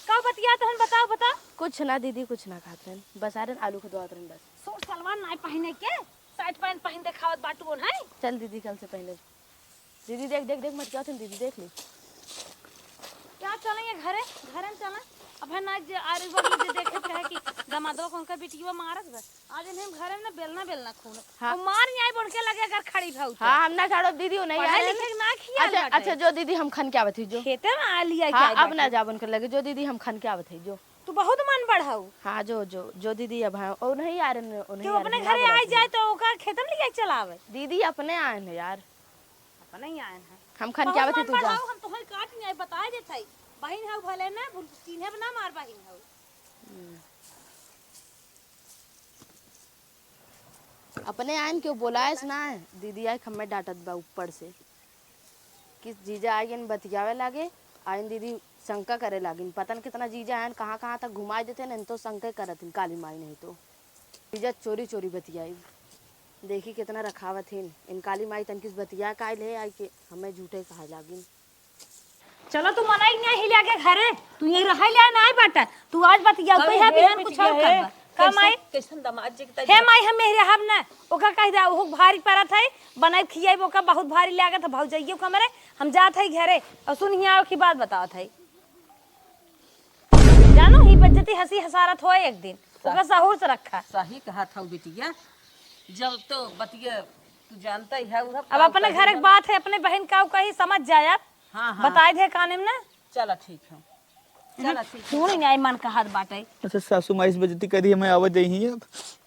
का बतियात हन, बताओ, बताओ। कुछ ना दीदी, कुछ ना कहत रहन। बस आ रहन आलू खुदवात रहन बस। सूट सलवार नाई पहिने के, shirt pant पहिन देखावत बाटू ओन है। चल दीदी, कल से पहले। दीदी देख, देख, देख, मटकियावत हन दीदी, देख ली। क्या चले ये घरे, घरे में चले। अब है ना जे आरे वो जे देखे कहे कि दमादो कौन का बिटिया मारत बा। आज इन्हें घरे में ना बेलना, बेलना खून। हाँ। और मार नहीं आई बोल के लगे अगर खड़ी भाऊ तो। हाँ, हम ना झाड़ो दीदी, वो नहीं पढ़े आ रहे लिखे हैं। ना खियाल अच्छा, बाटे। अच्छा, जो दीदी हम खन के आवत ही, जो। खेते में आ लिया हाँ, क्या अब ना बाटे? जा बोल के लगे, जो दीदी हम खन के आवत ही, जो। तू बहुत मन बढ़ाऊ। हाँ, जो, जो, जो दीदी अब हाँ, वो नहीं आ रहे हैं, वो नहीं क्यों आ रहे अपने हैं, ना घरे बोला आई थी। जाए तो ओका खेते में लिया चलावे? दीदी अपने आए हैं यार। अपने ही आए हैं। हम खन के बहुत आवत ही, मन तू जा। बढ़ाऊ, हम तोहर काट नहीं आए, बताए देत हई। बहिन हऊ भले ना, भूल, चिन्हे ना मार बहिन हऊ। हम्म। अपने आइन केहू बोलाएस ना, दीदी आए हमें डांटत बा ऊपर से कि जीजा आइन बतियावे लागे, आइन दीदी शंका करे लागिन। पता न कितना जीजा आइन, कहाँ कहाँ तक घुमाए देते न, तो शंका करत हिन काली माई नहीं तो। जीजा चोरी चोरी बतियाई, देखी कितना रखावत हिन। इन काली माई तनकिस बतिया काइल है आई के हमें झूठे कहा लागिन। चलो, तू मनाई नहीं ले आके घरे, तू यहीं रहे ले ना आई बाटा। तू आज बतिया अरे कोई है, हे बिहान कुछ बिटिया और हे, करबा। का कैसन, माई? कैसन दामाद जी के हे ताई माई, हम मेहरे हब ना, ओका कह दे, ओहू भारी परत है, बनाई खियाई, ओका बहुत भारी लागत है, भौजइयो कमरे, हम जात है घरे, और सुन हिया की बात बतावत है। जानो, ही बेइज्जती हंसी हसारत होए एक दिन, ओका सहूर से रखा। सही कहा था बिटिया, जब तो बतिया तू जानता ही है, अब अपने घर के बात है, अपने बहन का कही समझ जाए आप। हाँ, हाँ। बताए दे काने में ना। चला ठीक है। चला ठीक है। सुन, न्याय मन कहत बाटे। अच्छा सासू माई से बेइज्जती करी, हमें आवे दे ही अब।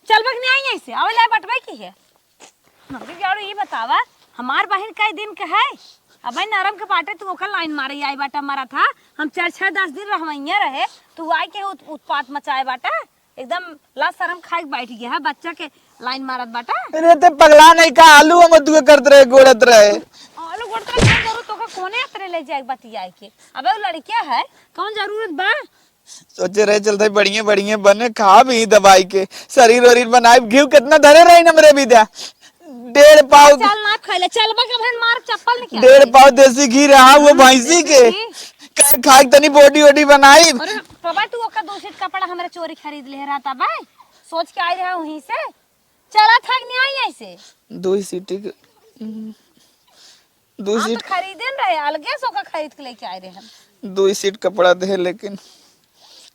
चल बक न्याय यहीं से, आवे लाए बटवे की है। नौकरी जाड़ू ये बतावा, हमार बहिन कई दिन के है? अबे नरम के बाटे, तू ओकर लाइन मारे आई बाटा मारा था। हम चार छह दस दिन रहवैया रहे, तू आई के उत-, उत्पात मचाए बाटा। एकदम लाज शरम खाए के बैठ गया है, बच्चा के लाइन मारत बाटा। अरे ते पगला नहीं का, आलू हम दुए करत रहे, गोड़त रहे। आलू गोड़त रहे, कौन जरूर तोका कोने अतरे ले जाए बतियाए के? अबे वो लड़किया है, कौन जरूरत बा? सोचे रहे चलते बढ़िया बढ़िया बने, खा भी दबाई के, शरीर वरीर बनाए, घीव कितना धरे रही हमरे भी द्या। डेढ़ पाव चल ना खैले, चल बा के बहन मार चप्पल निकाल डेढ़ दे। पाव देसी घी रहा वो भैंसी के। देसी घी? का खाए तनी बॉडी वॉडी बनाई। अरे बाबा, तू ओकर दो सेट कपड़ा हमरा चोरी खरीद ले रहता बा, सोच के आई रहा वहीं से। चला थक नहीं आई ऐसे। दो ही सीटी के, दो हम सीट तो खरीदे न रहे, अलगे से ओकर खरीद के लेके आए रहे हम। दो ही सीट कपड़ा दे, लेकिन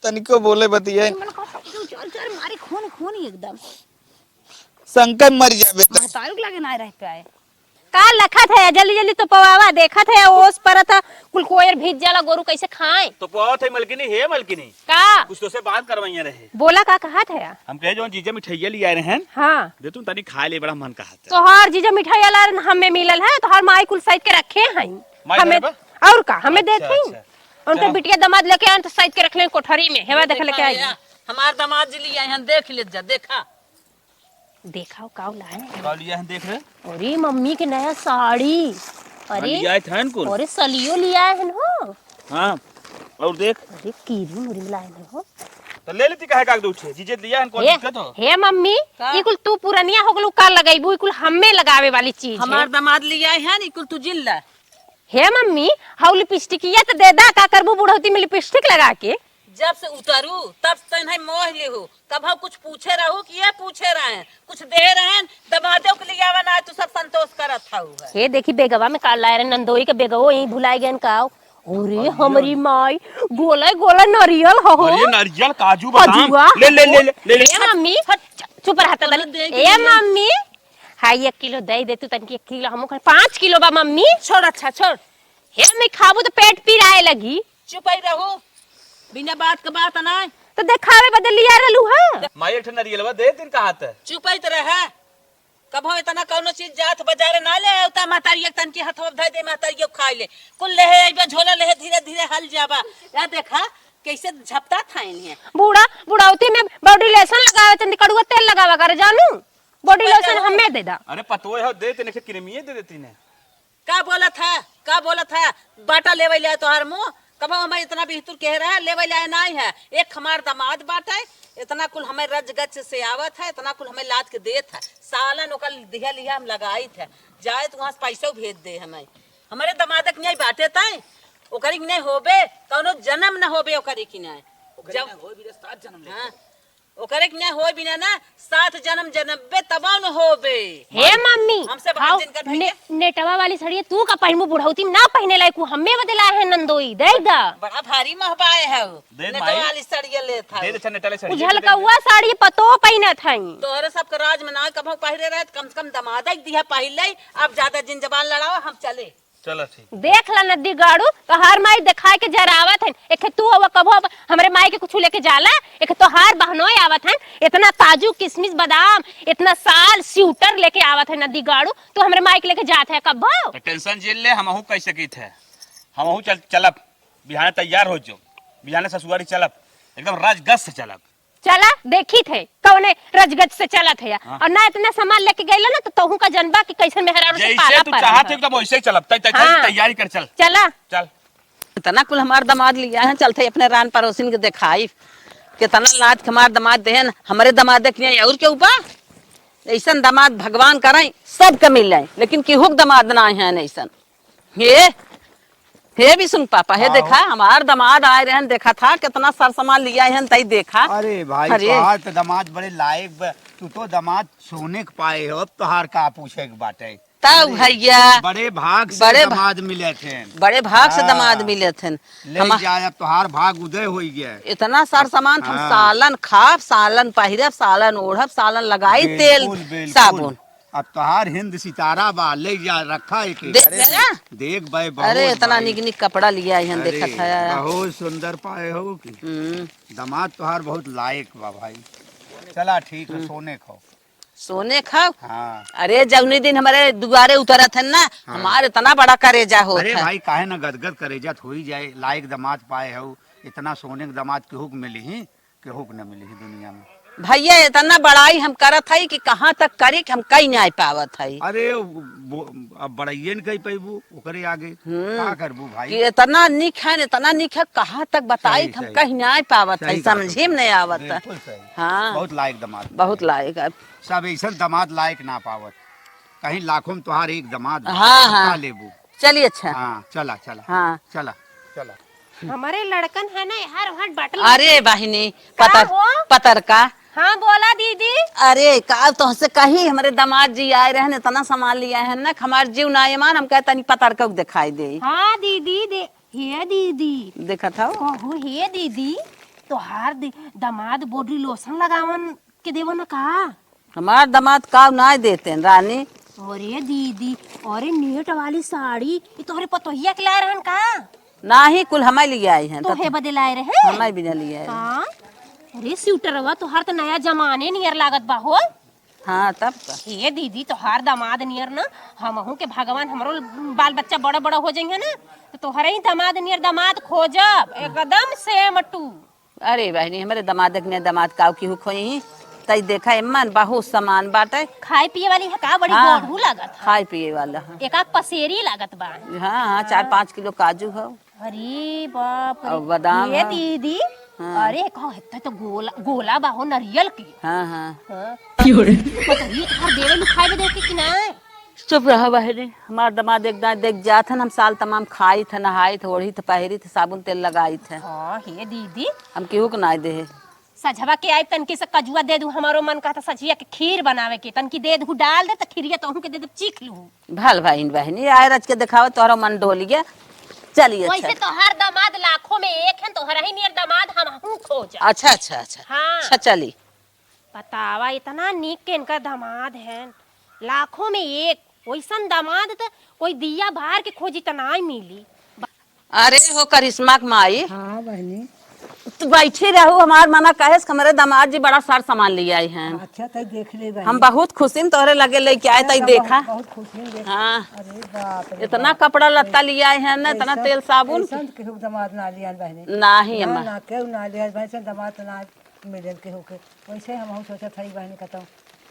तनिको बोले बतियाए। मन को तू चल चल मारी खून खून एकदम। संकट मर जाबे त। महतारू के लगे ना रह पाए। का लखत है, जल्दी जल्दी तो पवावा, देखत है ओस परत है, कुल कोयर भीज जाला, गोरू कैसे खाए? तो पवावत है मलकिनी, हे मलकिनी। का? कुछ तो से बात करवाइया रहे। बोला का कहत है? हम कहे जौन जीजा मिठाइया ले आए रहे हैं। हाँ। दे तुम तनी खाए ले, बड़ा मन कहत है। तोहार जीजा मिठाइया ला रहे, हमें मिलल है, तोहार माई कुल साइड के रखे हैं। माई हमें घर बा? और का, हमें अच्छा, देते ही। अच्छा। उनके चलो। बिटिया दामाद लेके आए तो साइड के रख लें कोठरी में, हेवा देख लेके आई। हमार दामाद जी ले आए हैं, देख ले जा, देखा। देखा हो, काऊ लाए हैं। का लिया है, देख रहे? अरे, मम्मी के नया साड़ी। अरे, लिया है थान कुल। अरे, सलियो लिया है हो। हाँ, और देख। अरे, कीरी मुरी लाए हैं हो। तो ले लेती, काहे का दो ठे? जीजे लिया हन, कौन हे, दिक्कत हो? हे मम्मी, का? ई कुल तू पुरनिया हो गलू, का लगैबू? ई कुल हम्मे लगावे वाली चीज हमार है। दमाद लिया है, ई कुल तू जिन ला। हे मम्मी, हाउ लिपस्टिकिया तो दे दा, का करबू बुढ़ौती में लिपस्टिक लगा के? जब से उतरू, तब से तन्है मोह लेहू। कभौ कुछ पूछे रहू कि ये पूछे रहे, कुछ दे रहे, दमादो के लियावा ना, तू सब संतोष करत हऊ है। हे देखी, बेगवा में का लाए रहे, नंदोई के बेगवो यहीं भुलाए गए का? अरे अरे। हमरी माई, गोला गोला नारियल हो। अरे नारियल, काजू, बादाम। काजुआ। ले, ले, ले, ले, ले, ले। ए मम्मी, हट, चुप रह, तनी। ए मम्मी, हाय, एक किलो दे दे तू, तनकी एक किलो हमहू खाई। पाँच किलो बा मम्मी। छोड़, अच्छा, छोड़। हे मम्मी, खाबू तो पेट पिराए लगी। चुप ही रहू, बिना बात के बात ना। तो देखावे बदे लिया रहलू है। माई, एक ठे नरियलवा दे, दिन का हाथ है। चुप ही तो रहे। कभो इतना कौनो चीज जात बाजारे ना ले आवता, महतारिया के तनकी हथवा धइ दे, महतारिया खाई ले। कुल लेहे अइबा, झोला लेहे धीरे धीरे हल जाबा। या देखा, कैसे झपटा था इन्हें। बूढ़ा, बुढ़ौती में body lotion लगावे, चंदी कड़ुआ तेल लगावा करे, जानू। Body lotion हमें दे दा। अरे पतोय हो, दे, तेने के क्रीमिये दे देती ने। का बोलत है, का बोलत है? बाटा लेवे ले तोहार मुँह। कबो हमें इतना बिहतुर कह रहा है, लेवे ले नाहीं है। एक हमार दामाद बाटे, इतना कुल हमें रजगच से आवत है, इतना कुल हमें लाद के देत है। सालन ओकर दिया लिया हम लगाइत है, जाए तो वहाँ से पैसो भेज दे हमें। हमारे दामाद के नहीं बाटे तय, ओकरी के नहीं होबे, कौनो जन्म न होबे ओकरी की नहीं। ओकरी जब नहीं होई भी रे, सात जन्म ले। हाँ। ओकरे के ना होई बिना ना, सात जन्म जन्मबे तबो न होबे। हे मम्मी, हमसे बात हाउ, जिन कर भैया। ने-, नेटवा वाली साड़ी तू का पहिनबू, बुढ़ौती में ना पहिने लायक, उ हम्मे बदे लाए है नंदोई, दे दा। बड़ा भारी महबाए है उ। दे नेटवा माई। वाली साड़िया लेत है। दे दे, अच्छा, नेटवा वाली साड़ी दे दे। उझलकउआ साड़ी पतो पहिनत है। तोहरे सबके राज में ना कभो पहिरे रहे, कम से कम दमादा के दिया पहिर ले। अब ज्यादा जिन जबान लड़ाओ, हम चले। चला ठीक। देख ला नद्दी गाड़ू, तोहार माई देखाए के जरावत है। एखे तू हवा कबो अब हमरे माई के कुछ लेके जाला, एखे तोहार बहनोई आवत है, इतना काजू किशमिश बादाम, इतना साल स्वेटर लेके आवत है नद्दी गाड़ू, तू हमरे माई के लेके जात है कबो? तो tension जिन ले, हमहू कह सकित है, हमहू चल, चलब, बिहाने तैयार हो जो, बिहाने ससुआरी चलब, एकदम राजगस से चलब। चला, देखित है, कौने रजगज से चलत है। हाँ। और ना इतना सामान लेके गइला ना, तो तोहू का जनबा कि कैसन मेहरारू से जैसे पाला तू पड़ा चाहत है। एकदम वैसे ही चलब। तै-, तै-, हाँ। तैयारी कर, चल। चला। चल। इतना कुल हमार दामाद लिया है, चलते अपने रान पड़ोसिन के देखाई। कितना लाद के हमार दामाद देहन, हमरे दामाद के नहीं और के ऊपर। ऐसन दामाद भगवान करैं, सबके मिलै, लेकिन केहू के दामाद ना है ऐसन। हे, हे बिसुन पापा, हे हाँ देखा, हो। हमार दामाद आए रहन, देखा था, कितना सर सामान लिया हन, तई देखा। अरे भाई, अरे। तोहार तो दामाद बड़े लायक बा, तू तो दामाद सोने के पाए हो, अब तोहार का पूछे के बाटे। तब अरे, भैया, बड़े भाग से बड़े भा-, दामाद मिले थे। बड़े भाग से हाँ। दामाद मिले थे। ले हम जा, अब तोहार भाग उदय होई गया। इतना सर सामान हम हाँ। सालन खाब, सालन पहिरब, सालन ओढ़ब, सालन लगाई, तेल, बिल्कुल, बिल्कुल। साबुन। अब तोहार हिंद सितारा बा, ले जा, रखा एके। दे-, अरे, दे ना। देख बे, बहुत अरे, इतना भाई। निक निक कपड़ा लिया है, अरे, देखत है। बहुत सुंदर पाए हो कि। हम्म। दामाद तोहार बहुत लायक बा भाई। चला, ठीक है, हम्म। सोने खाओ। सोने खाओ? हाँ। अरे, जौने दिन हमारे दुआरे उतरत है ना, हाँ। हमार इतना बड़ा करेजा होत अरे है। भाई, काहे ना गदगद करेजा थोड़ी जाए, लायक दामाद पाए हो, इतना सोने के दामाद केहू के मिली ही? केहू के न मिली दुनिया में। भैया, इतना बड़ाई हम करत हई कि कहाँ तक करी कि हम कई नाहीं पावत हई। अरे, वो, अब बड़ाइये न कई पैबू ओकरे आगे। हम्म। का करबू भाई? कि इतना निक है, इतना निक है, कहाँ तक बताई सही, कि हम सही। कहीं नाहीं पावत सही हई, बात समझे में है। नहीं आवत है। बिल्कुल सही। हाँ। बहुत लायक दामाद बहुत पाए। लायक है। सब ऐसन दामाद लायक ना पावत। कहीं लाखों में तोहार एक दामाद बा। हाँ, हाँ। का लेबू? चलिए, अच्छा। हाँ, चला, चला। हाँ। चला, चला। हमरे लड़कन है ना, हर हट बटन अरे बहिनी, का पतर-, हो? पतरका। हाँ, बोला दीदी। अरे, का तोहसे कही, हमरे दामाद जी आए रहन, इतना सामान लिया है ना, हमार जीव ना ईमान, हम कहे तनी पतरका को दिखाई दे। हाँ दीदी, दे, हे दीदी। देखत हौ? कहो, हे दीदी, तोहार दे-, दामाद body lotion लगावन के देवन का? हमार दामाद काव नाय देतेन, रानी। अरे दीदी, अरे net वाली साड़ी, ई तोहरे पतोहिया के लाए रहन का? नाही, कुल हमार लिए आई हैं, तोहे बदे लाए रहे? हमार बिना लिए आई। हाँ? अरे स्वेटरवा तोहार त नया जमाने नियर लागत बा हो। हाँ, तब का। हे दीदी, तोहार दामाद नियर ना, हमहू के भगवान, हमरो बाल बच्चा बड़ा बड़ा हो जाइहैं ना, तो तोहरे ही दामाद नियर दामाद खोजब, एकदम same to। अरे बहिनी, हमरे दमाद के ने दमाद काव केहू खोई ही। तई देखा एमन बहुत सामान बाटे। खाए पिए वाली है का? बड़ी हाँ, गोढ़ू लागत है। खाए पिए वाला है। एक आध पसेरी लागत बा। हाँ, हाँ, चार पाँच किलो काजू हो। अरे बाप रे। और बादाम ये है। दीदी, हाँ। अरे, कहो, हेत्ते तो गोला, गोला बा हो नरियल के। हाँ, हाँ। हाँ। क्यों रे? पतोहिया तोहार देवे लुखाए बदे के कि नाय? चुप रहा बहिनी, हमार दमाद एक दाई देख जात हन, हम साल तमाम खाइत है, नहाइत है, ओढ़ित है, पहिरित है, साबुन तेल लगाइत है। हाँ, हे दीदी। हम केहू के नाय देहे। सझवा के आइब तनकी से कजुआ दे दू, हमारो मन कहता सझिया के खीर बनावे के, तनकी दे दू, डाल दे त खीरिया तोहू के दे दे, चीख लू। भल बहिन, बहिनी, आए रच के देखावे, तोहरा मन डोल गया। चलिए, वैसे अच्छा। तोहार दामाद लाखों में एक है, तोहरा ही नियर दामाद हमहू खोजा। अच्छा, अच्छा, अच्छा। हाँ। अच्छा, चली। बतावा, इतना नीक के इनका दामाद है, लाखों में एक। वैसन दामाद त कोई दिया बार के खोजी त नाय मिली। अरे हो करिश्मा के माई, हाँ बहिनी। तू बैठी रहू, हमार मना कहे से हमरे दामाद जी बड़ा सार सामान ले आए हैं। अच्छा, तो देख ले बहिनी। हम बहुत खुशी में तोहरे लगे लेके आए, तई देखा। बहुत खुशी में देख। हाँ। अरे बाप रे इतना बाप। कपड़ा लत्ता ले आए हैं ना, इतना ऐसा, तेल साबुन। ऐसा तो केहू दामाद ना लियान बहिनी। नाही ना, अम्मा। ना केहू ना लियान बहिनी, ऐसा दामाद तो ना मिलेन केहू के। वैसे हमहू सोचत हई बहिनी, कतौ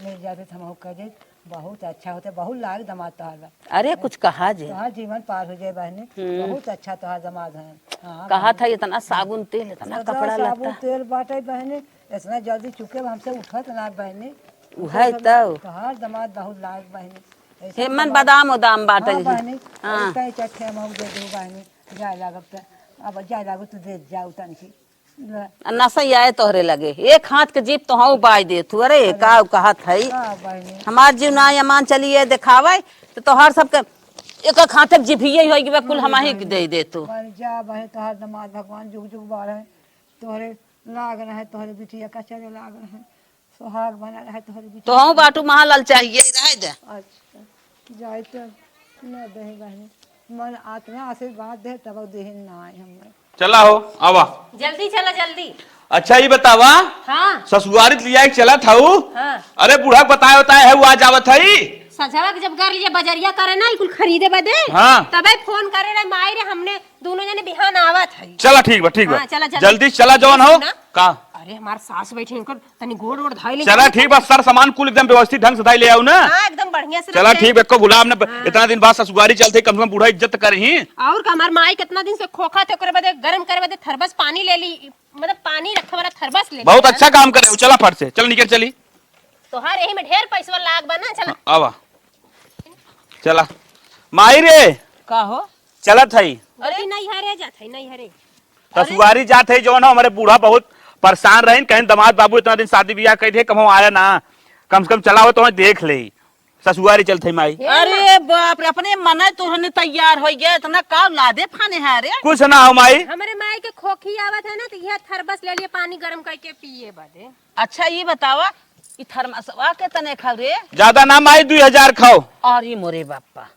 मिल जाते तो हमहू कह दे। बहुत अच्छा होते, बहुत लायक दामाद तोहार बा। अरे, कुछ कहा जे। तोहार जीवन पार हो जाए बहिनी, हम्म। बहुत अच्छा तोहार दामाद है। हाँ, कहा बहिनी। था इतना साबुन तेल, इतना इतना कपड़ा साबुन लत्ता। तेल बाटे बहिनी, इतना जल्दी चुके हमसे उठत ना बहिनी। उहे तो। तोहार दामाद बहुत लायक बहिनी। ऐसा हेमन दामाद बादाम उदाम बाटे हाँ जी। बहिनी, हाँ। कहीं चट्टे हम दे दो बहिनी, जाए लागब त, अब जाए लागब त दे जाओ तनकी। ले। आ नसई आए तोहरे लगे, एक हाथ के जीभ तोहऊ बाय देत हूँ। अरे, अरे। का कहत हई? का बहिनी? हमार जीव ना अमान चली ये देखावे, तो तोहार सबके एक एक हाथ के जीभिये होई गबे, कुल अरे हमही के बहिनी। दे दे तू। मर जा बहिनी, तोहार दामाद भगवान जुग जुग बाढ़े, तोहरे लाग रहे, तोहरे बिटिया का चले लाग रहे, सुहाग बना रहे तोहरे बिटिया। तोहऊ बाटू महा ललचाइए रहे दे। अच्छा। जाइत न देहे बहिनी, मन आतना आशीर्वाद दे तब देहे ना आए हमरे। चला हो, आवा। जल्दी चला, जल्दी। अच्छा, ई बतावा, हाँ। ससुआरी त लिया के चलत हऊ? हाँ। अरे, बूढ़ा के बताए बताए है, वो आज आवत हई। सजवा के जब घर लिए बजरिया करे ना, ई कुल खरीदे बदे, हाँ। तबे फोन करे रहे, माई रे, हमने दोनों जने बिहान आवत हई। चला, ठीक बा, ठीक बा। हाँ, चला, जल्दी। जल्दी चला, जौन हो। सुना। का? अरे, हमार सास बैठी, उनकर तनी गोड़ वोड़ धइले चला, जाई। ठीक बा, सर सामान कुल एकदम व्यवस्थित ढंग से धइ ले आऊ ना। हाँ, एकदम बढ़िया से चला, रख ले। ठीक बा, एको भुलाब ना। हाँ। इतना दिन बाद ससुआरी चलत हई, कम से कम बूढ़ा इज्जत त करही। और का, हमार माई कितना दिन से खोखा थे, ओकरे बदे गरम करे बदे थर्मस पानी ले ली, मतलब पानी रखे वाला थर्मस ले ली। बहुत अच्छा काम करे हो, चला फट से, चल निकल चली। तोहार यही में ढेर पैसवा लाग बा ना, चला। हाँ, आवा। चला। माई रे। का हो? चलत हई। अरे, नैहरे जात हई, नैहरे। ससुआरी जात है, जौन हो, हमरे बूढ़ा बहुत परेशान रहिन, कहिन, "दामाद बाबू इतना दिन शादी बियाह कइ दे, कबहूँ आया ना, कम से कम चला हो तो देख ले।" ससुआरी चलत है माई। हे अरे माँ। बाप रे, अपने मने तोहने तैयार होइ गया, इतना का लादे फाने है रे? कुछ ना हो माई। हमरे माई के खोखी आवत है ना, तो यह थर्मस ले लिए पानी गरम करके पिए बदे। अच्छा, ई बतावा, ई थर्मसवा के तने खाओ रे? ज्यादा ना माई, दुई हजार खाओ। अरे मोरे बापा,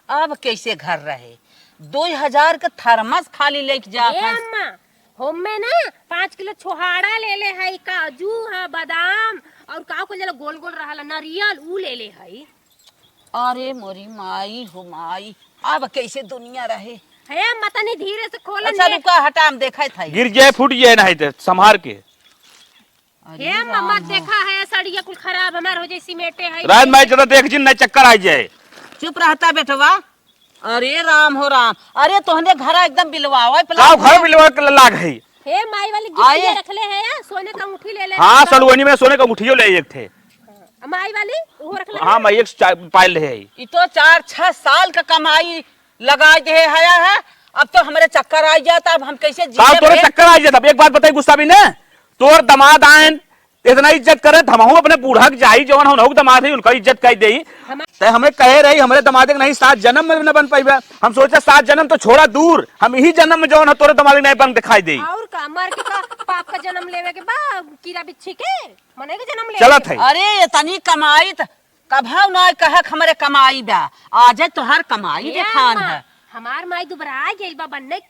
अब कैसे घर रहे? दुई हजार के थर्मस खाली लेके जात ए हस। अम्मा, हम्मे ना पाँच किलो छोहाड़ा ले ले हई, काजू ह, बादाम और का कुल जला गोल गोल रहला, नारियल, ऊ ले ले हई। अरे मोरी माई हो माई, अब कैसे दुनिया रहे? हे अम्मा, तनी धीरे से खोला अच्छा, ने। रुका, हटा, हम देखत हई। गिर जाए, फूट जाए, नहीं तो संभार के। अरे हे अम्मा, राम मत हो। देखा है, सड़िया कुल खराब हमार हो जाए, सीमेंटे है। रात में ज्यादा देख जिन, नहीं चक्कर आ जाए। चुप रहता बेटवा। अरे राम हो राम, अरे तोहने घरा एकदम बिलवावे पे का लाग घर है। बिलवा के लाग है? हे माई वाली गिफ्ट आए। ये रख ले है या सोने का अंगूठी ले ले हाँ, रहा। सड़ुआनी में सोने का अंगूठियो ले एक थे। हाँ, माई वाली वो रख ले हाँ, है। मैं एक चा-, पायल ले है। ई तो चार छह साल का कमाई लगाइ देहे हया है, अब तो हमरे चक्कर आइ जाता, अब हम कैसे का जीएब तोरे रे? चक्कर आइ जाता? अब एक बात बताई गुस्सा भी न, तोर दमाद आयन, इतना इज्जत करत, हमहू अपने बूढ़ा के जाई, जवन हम दमाद है, उनका इज्जत कइ देई। हम ते हमें कहे रही, हमरे दमाद के नहीं, सात जन्म में न बन पाइबे। हम सोचे, सात जन्म तो छोड़ा दूर, हम इही जन्म में जवन हो, तोरे दमाद के नहीं बन दिखाई देई। और का, मर के का, पाप का जन्म लेवे के बा, कीड़ा बिच्छी के, मने के जन्म लेवे चलत के है। बा। अरे, इतनी कमाई त कभउ ना कहक हमरे कमाई बा, आजे तोहार कमाई ए देखान अम्मा, है। हमार माई दुबरा गइल बा, बन्ने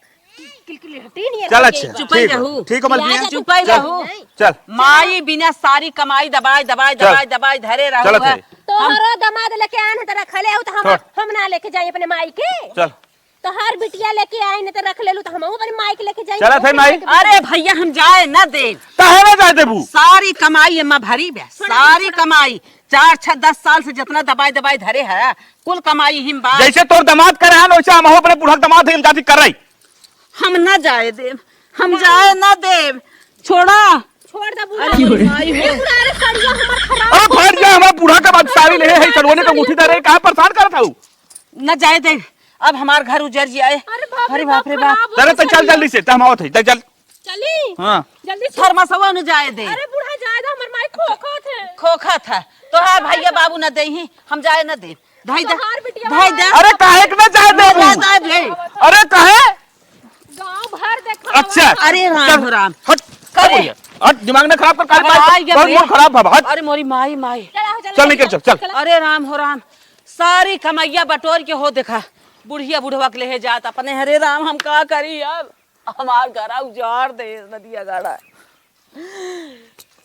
किलकिलहटी नियर चल हो अच्छा, गइल बा। चुपे ठीक बा, रहू। ठीक हो मलकिन। चुपे चल, रहू। चल। माई बिना सारी कमाई दबाई, दबाई, चल। दबाई, दबाई धरे रहू चलत है। है। तोहरो दमाद लेके आन है त रखले हो त हम, छोड़। हम ना लेके जाई अपने माई के। चल। तोहार बिटिया लेके आई न त रख लेलू त हमहू अपने माई के लेके जाई। चलत है माई। अरे भैया हम जाए ना दे। काहे ना जाए देबू? सारी कमाई एमा भरी बे, छोड़, सारी छोड़। कमाई। चार, छह, दस साल से जितना दबाई, दबाई धरे है, कुल कमाई हिम बा। जैसे तोर दमाद करे है ना, वैसे हमहू अपने बूढ़ा के दमाद हिम जाति कर रही। हम ना जाए देब, हम ना। जाए ना देब। छोड़ा। छोड़ दे बूढ़ा। अरे माई हो। अरे बूढ़ा, अरे सड़िया हमार खराब अरे हो गया। हमार बूढ़ा का बात सारी ले है, सड़िया। सड़वने का मुट्ठी दे रहे, काहे परेशान करत हऊ? न जाए दे, अब हमार घर उजर जाए। अरे बाप रे, अरे बाप रे बाप। खराब हो गया तो चल सड़िया। जल्दी से, त हम आवत है, चल, चल। चली? हाँ। जल्दी से। थर्मसवा न जाए दे। अरे बूढ़ा जाए दे, हमार माई खोखत है। खोखत है। तोहार भैया बाबू न देही, हम जाए न दे। धई दे। तोहार बिटिया धई दे। अरे काहे के ना जाए दे? ना जाए दे। अरे काहे? गाँव भर देखा। अच्छा। अरे राम चल, हो राम। हट, हट अरे। भैया, हट, दिमाग ना खराब कर, काहे अरे बात आई गया बहुत भैया। मूड खराब बाबा, हट। अरे मोरी माई, माई। चल, आओ, चल, चल, चल, निकल, चल, चल। अरे राम हो राम, सारी कमैया बटोर के हो देखा, बुढ़िया बुढ़वा के लेहे जात अपने। हरे राम, हम का करी अब? हमार घरा उजाड़ दे नदिया गाड़ा।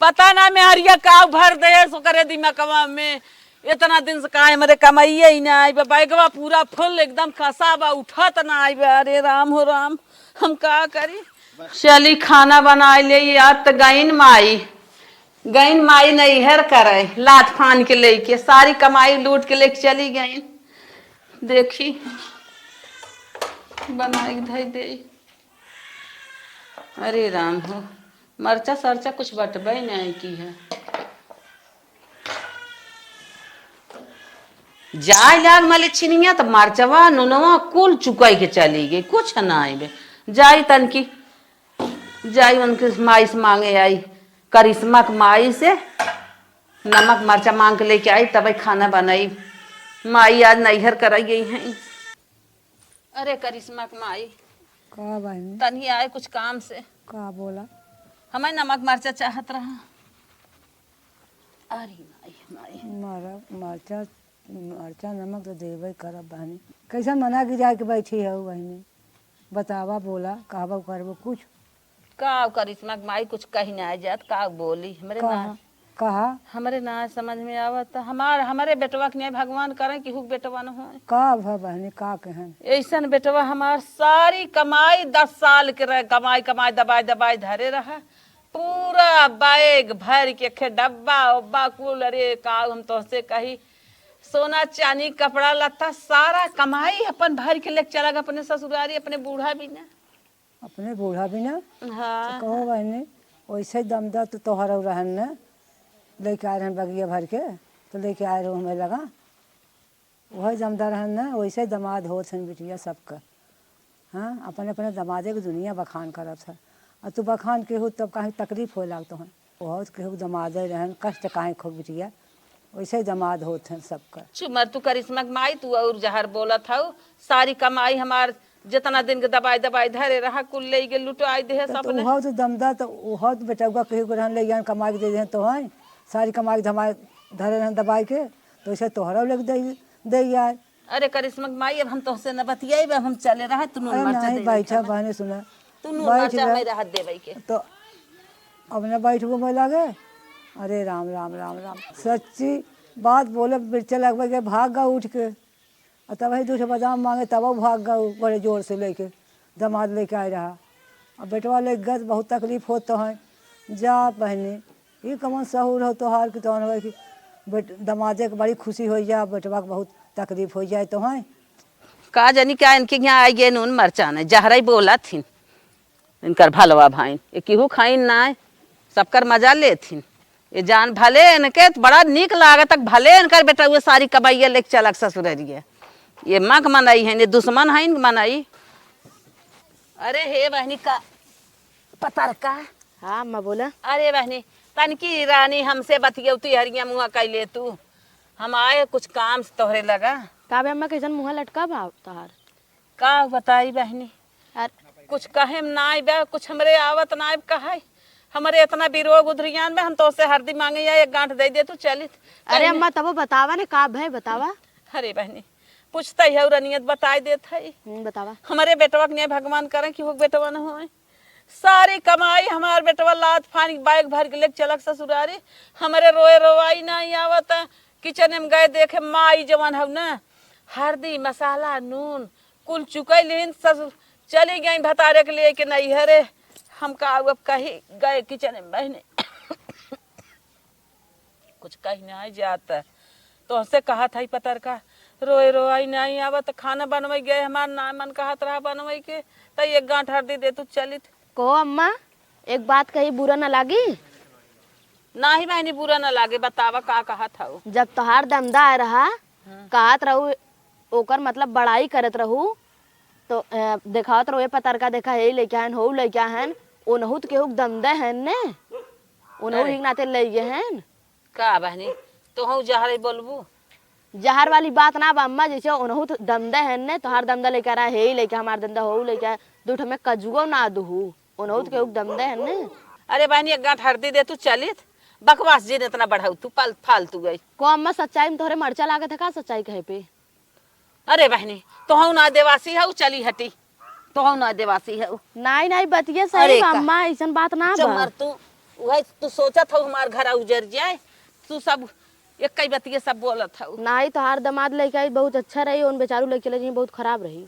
पता ना मेहरिया का भर दे ओकरे दिमकवा में। इतना दिन से काहे हमरे कमाइए ही ना आई बा, बैगवा पूरा फुल एकदम कसा बा, उठत ना आई बा। अरे राम हो राम, हम का करी? चली खाना बनाए ले, याद त गईन माई, गईन माई नैहर करे, लात फान के लेके सारी कमाई लूट के लेके चली गईन। देखी बनाए के धई दे। अरे राम हो, मरचा सरचा कुछ बटबे नहीं की है। जाए लाग मलिछिनिया त मरचवा नुनवा कुल चुकाई के चली गई, कुछ ना आइबे। जाई तनकी, जाई उनके माई से मांगे आई, करिश्मा के माई से नमक मरचा मांग के लेके आई, तबे खाना बनाई। माई आज नैहर कराई गई हैं। अरे करिश्मा के माई, का बहिनी? तनी आए कुछ काम से। का बोला? हमें नमक मरचा चाहत रहा। अरे माई, माई। मर-, मरचा, मरचा नमक तो देबे करब बहिनी। कैसे मना की जाए के बैठी है बहिनी? बतावा, बोला, कहबो करबो कुछ? का करिश्मा के माई कुछ कही ना जात, का बोली? हमरे ना कहा, कहा? हमरे ना समझ में आवत। हमार, हमरे बेटवा के नहीं भगवान करें कि हुक बेटवा न होए। का भा बहनी, का कहन? ऐसन बेटवा हमार सारी कमाई दस साल के रहे, कमाई, कमाई दबाई, दबाई धरे रहा। पूरा बैग भर के खे डब्बा उब्बा कुल, अरे का हम तोहसे कही, सोना चानी कपड़ा लत्ता सारा कमाई अपन भर के लेके चला गया अपने ससुरारी, अपने बूढ़ा बिना। अपने बूढ़ा बिना? हाँ। तो कहो बहनी, वैसे दमदा तो तोहर रहन न, लेके आए रहन बगिया भर के, तो लेके आए रहो हमें लगा। वही दमदा रहन न, वैसे दमाद होत हन बिटिया सबका। हाँ, अपने अपने दमादे के दुनिया बखान करत है। और तू बखान के हो तब काहे तकलीफ होए लागत है। बहुत केहू दमादे रहन, कष्ट काहे खूब बिटिया, वैसे ही दमाद होत हैं सबका। चुप मर तू करिश्मा के माई, तू और जहर बोलत हऊ। सारी कमाई हमार जितना दिन के दबाई दबाई धरे रहा, कुल ले के लुटाई दे तो, तो अपने। उहो तो दमदा, तो उहो तो बेटउआ केहू के रहन ले जान कमाई के दे दे तो हैं, सारी कमाई धमाई धरे रहन दबाई के, तो वैसे तोहरा लोग दे, दे यार। अरे करिश्मा के माई, अब हम तोहसे न बतियाइब, अब हम चले रहा, तू नून अरे मरचा नहीं, दे बैठा, बहने सुना। तू नून बैठ मरचा जा। हमें रहत देबै के। तो अब न बैठबो में लागे। अरे राम, राम, राम, राम। सच्ची बात बोले, मिर्चा लगबे के भाग गा उठ के। आ तब ही दू ठो बादाम मांगे, तब भाग गा बड़े जोर से लेके, दामाद लेके आए रहा। अब बेटवा लेके गए तो बहुत तकलीफ होत तो है। जा बहनी, ई कमन सहूर हो तोहार कि तौन हो कि बेट-, दमादे के बड़ी खुशी हो जा, बेटवा के बहुत तकलीफ हो जाए तो है। का जानी का इनके यहाँ आई गए नून मरचा नहीं, जहरई बोला थिन। इनकर भलवा भाई, ये केहू खाइन नाय, सबकर मजा लेथिन। ये जान भले इनके बड़ा नीक लागत, भले इनकर बेटउआ सारी कमाइया लेके चलक ससुररिया। ये मक मनई है, ये दुश्मन है इनके मनई। अरे हे बहनी का पतरका। हाँ अम्मा बोला। अरे बहनी, तनकी रानी हमसे बतियौती हरिया मुँह कैले तू। हम आए कुछ काम से तोहरे लगा। का बे अम्मा, कैसन मुँह लटका बा तोहार? का बताई बहनी, यार। कुछ कहे में ना आइबे, कुछ हमरे आवत ना आइब कहे। हमरे इतना बिरोग उधरियान में हम तोसे हरदी मांगे या एक गांठ दे दे तू चलित। अरे कहीं अम्मा, तबो बतावा ने, का भय बतावा। अरे बहनी, पूछते ही और अनियत बताई देत है। हम्म, बतावा। हमरे बेटवा के नहीं भगवान करें कि हो बेटवा न होए। सारी कमाई हमार बेटवा लात फान के बैग भर के लेके चलक ससुरारी। हमरे रोए रोवाई नहीं आवत। किचन में गए देखे माई जवन हव ना, हरदी, मसाला, नून, कुल चुकई लिहिन, ससुर चली गई भतारे के लिए के नैहरे। हम का अब कही गए किचन में बहने। कुछ कही नहीं जात। तोहसे कहत हई पतरका, रोए रोआई नहीं आवत, खाना बनवई गए, हमार ना मन कहत रहा बनवई के, त एक गांठ हरदी दे तू चलित। को अम्मा, एक बात कही, बुरा न लागी? नाही बहिनी, बुरा न लागे। बतावा, का कहत हऊ? जब तोहार दमदा आए रहा, हम्म। कहत रहू, ओकर मतलब बड़ाई करत रहू, तो, अ, देखावत रहू, "ए पतरका देखा, हे लइका हन, हऊ लइका हन।" ओनहू त केहू के दमदे हन ने, ओनहू अरे। ही के नाते लइ गए हन। का बहिनी, तोहू जहर ही बोलबू? जहर वाली बात ना बा अम्मा, जैसे ओनहू त दमदे हन ने, तोहार दमदा लइका रहा, हे लइका, हमार दमदा, हऊ लइका, दू ठो में कजुओ ना दुहू, ओनहू त केहू के दमदे हन ने। अरे बहिनी, एक गांठ हरदी दे तू चलित, बकवास जिन इतना बढ़ाऊ तू, पाल-, फालतू गई। को अम्मा, सच्चाई में तोहरे मरचा लागत है का, सच्चाई कहे पे? अरे बहिनी, तोहू ना देवासी हऊ, चली हटी, तोहू ना देवासी हऊ। नाही, नाही, बतिये सही अरे बा का? अम्मा, ऐसन बात ना चुप बा। मर तू, उहे तू सोचत हऊ हमार घर उजर जाए, तू सब एक ही बतिये सब बोलत हऊ। नाही, तोहार दमाद लइका बहुत अच्छा रही, उन बेचारू लइके ले जाई बहुत खराब रही।